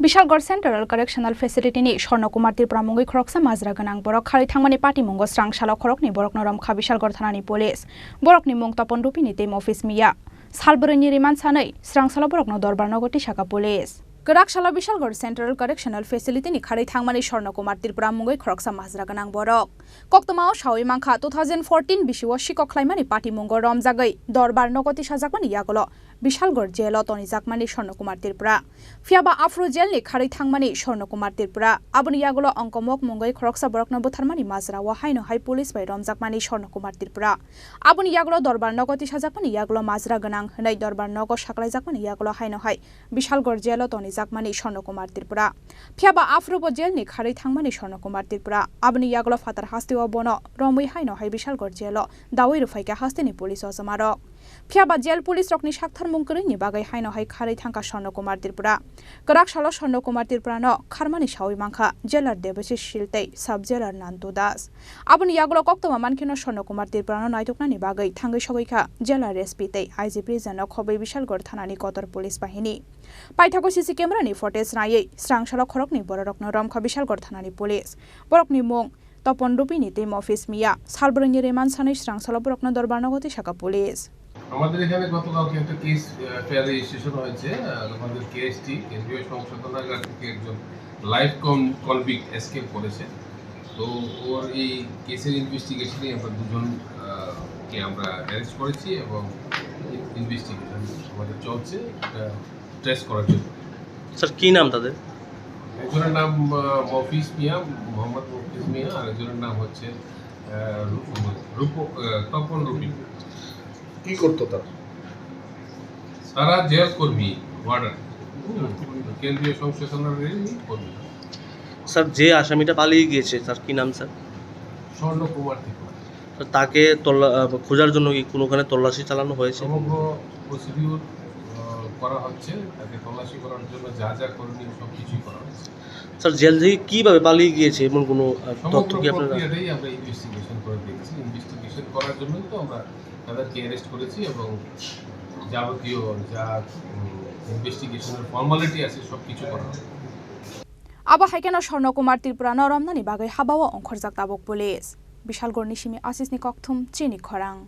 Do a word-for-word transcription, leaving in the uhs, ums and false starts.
Bishalgarh Central Correctional Facility ni Swarno Kumar Tripura mungwi khoroksa majra gwnang borok kharwi thangmani patimungo srang salo khoroknwi borokno romkha Bishalgarh thanani police. Borokni mung Topon Rupini tei Mofis Miya. Salbrwini remand sanwi srang salo borokno dorbar nogo tisaka police. Kwrak salo Bishalgarh Central Correctional Facility ni kharwi thangmani Swarno Kumar Tripura mungwi khoroksa majra gwnang borok. Koktwmao sawi mankha, two thousand fourteen bisio sikok khlaimani patimungo romjagwi dorbar nogo tisajakmani yagulo Bishalgarh jail o tonijakmani Swarno Kumar Tripura. Phiyaba aphuru jail ni kharwi thangmani Swarno Kumar Tripura. Aboni yagulo ongkomok mungwi khoroksa borokno butharmani majra o haino hai police bai romjakmani Swarno Kumar Tripura. Aboni yagulo dorbar nogo tisajakmani yagulo majra gwnang hwnwi dorbar nogo saklaijakmani yagulo haino hai Bishalgarh jail o tonijakmani Swarno Kumar Tripura. Phiyaba aphuru bo jail ni kharwi thangmani Swarno Kumar Tripura. Aboni yagulo phatar hasteo bono romwi haino hai Bishalgarh jail o dawi rwphaikha hasteni police o jomarok. Phiyaba jail police rokni saktharmung kwrwini bagwi haino hai kharwi thangkha Swarno Kumar Tripura. Kwrak salo Swarno Kumar Tripura no kharmani sawi mankha jailer Debashish Sil tei sub jailer Nantu Das. Aboni yagulo koktwma mankheno Swarno Kumar Tripura no naituknani bagwi thangwi sogwi kha jailer S P tei I G prison no khobwi Bishalgarh thanani kotor police bahini. Paithago C C camera ni footage naiwi srang salo khoroknwi bororokno romkha Bishalgarh thanani police. Borokni mung Topon Rupini tei Mofis Miya. Salbrwini remand sanwi srang salo borokno dorbar nogo tisaka police. আমাদের এখানে গতকালকে একটা কেস, আহ, fair registration হয়েছে, আহ, আমাদের K S T, কেন্দ্রীয় সংশোধনাগার থেকে একজন লাইফ কন-, কনভিক্ট এসকেপ করেছে। তো ওর এই কেসের ইনভেস্টিগেশনে আমরা দুজন, আহ, কে আমরা অ্যারেস্ট করেছি এবং ইনভেস্টিগেশন আমাদের চলছে। এটা ট্রেস করার জন্য। স্যার, কি নাম তাদের? একজনের নাম, আহ, মফিজ মিয়া, মোহাম্মদ মফিজ মিয়া, আর একজনের নাম হচ্ছে, আহ, রূপ-, রূপ-, আহ, তপন রুবি। কি করতো তারা? তারা জেল কর্মী, ওয়ার্ডার। হুম, কেন্দ্রীয় সংশোধনাগারেরই কর্মী। স্যার, যে আসামিটা পালিয়ে গিয়েছে, তার কি নাম, স্যার? স্বর্ণ কুমার ত্রিপুরা। স্যার, তাকে তল্লা-, আহ, খোঁজার জন্য কি কোনোখানে তল্লাশি চালানো হয়েছে? সমগ্র প্রসিডিউর, আহ, করা হচ্ছে, তাকে তল্লাশি করার জন্য যা যা করণীয় সব কিছুই করা হচ্ছে। স্যার, জেল থেকে কিভাবে পালিয়ে গিয়েছে এমন কোনো, আহ, সমগ্র তথ্য কি আপনারা? প্রক্রিয়াটাই আমরা ইনভেস্টিগেশন করে দেখছি। ইনভেস্টিগেশন করার জন্যই তো আমরা তাদেরকে অ্যারেস্ট করেছি এবং যাবতীয় যা, উম, ইনভেস্টিগেশনের ফর্মালিটি আছে সব কিছু করা হবে। Abo hai kheno Swarno Kumar Tripura no romnani bagwi habao ongkhorjak tabuk police. Bishalgarh ni simi Ashish ni kokthum chini khorang.